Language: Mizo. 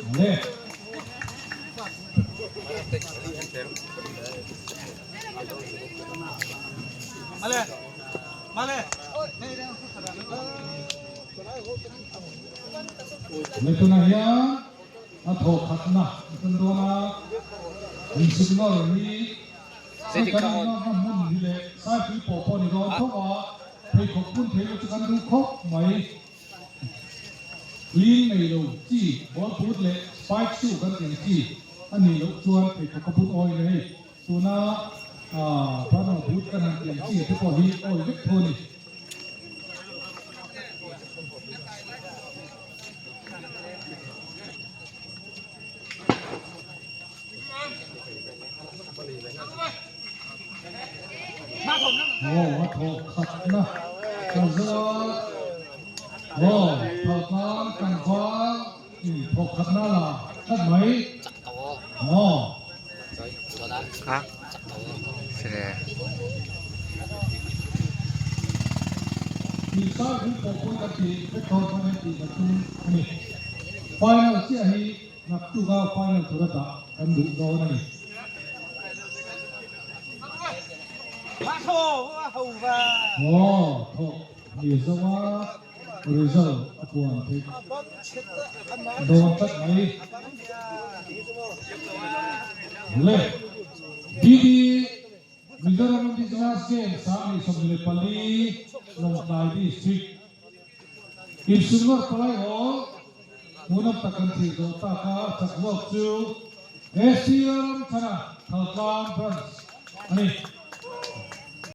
Le. Le tunah hian a thawh khatna a tum dawn a, insignal hi hei kan inngahna hmun hi leh saipui pawh pawh a ni dawn tho a, pheikhawk hmun theih chu kan duh khawp mai. Clean nei lo chi, ball boot leh spike shoe kan tih ang chi a nih loh chuan pheikhawk a bun awi ngei. Tuna Burma boot kan han tih ang chi te pawh hi awi vek tho a ni. Aw a thawh khatna ka zawt aw thaltlang tlangval in thawh khatna la tlat mai aw. Tihsai pui pawh pawh kan tih vek dawn khan hei tih kan tum a ni. Final chiah hi naktuka final tura dah kan duh dawn a ni. Aw thawk ni zo a result a puan theih dawn tlat mai. Le DD Mizoram Indigenous Games 2024 Lawngtlai District Insungawr Palai Hall hmunam tak kan thlir zawh tak a chak zawk chu SC Lalramchhana Thaltlang Branch a ni.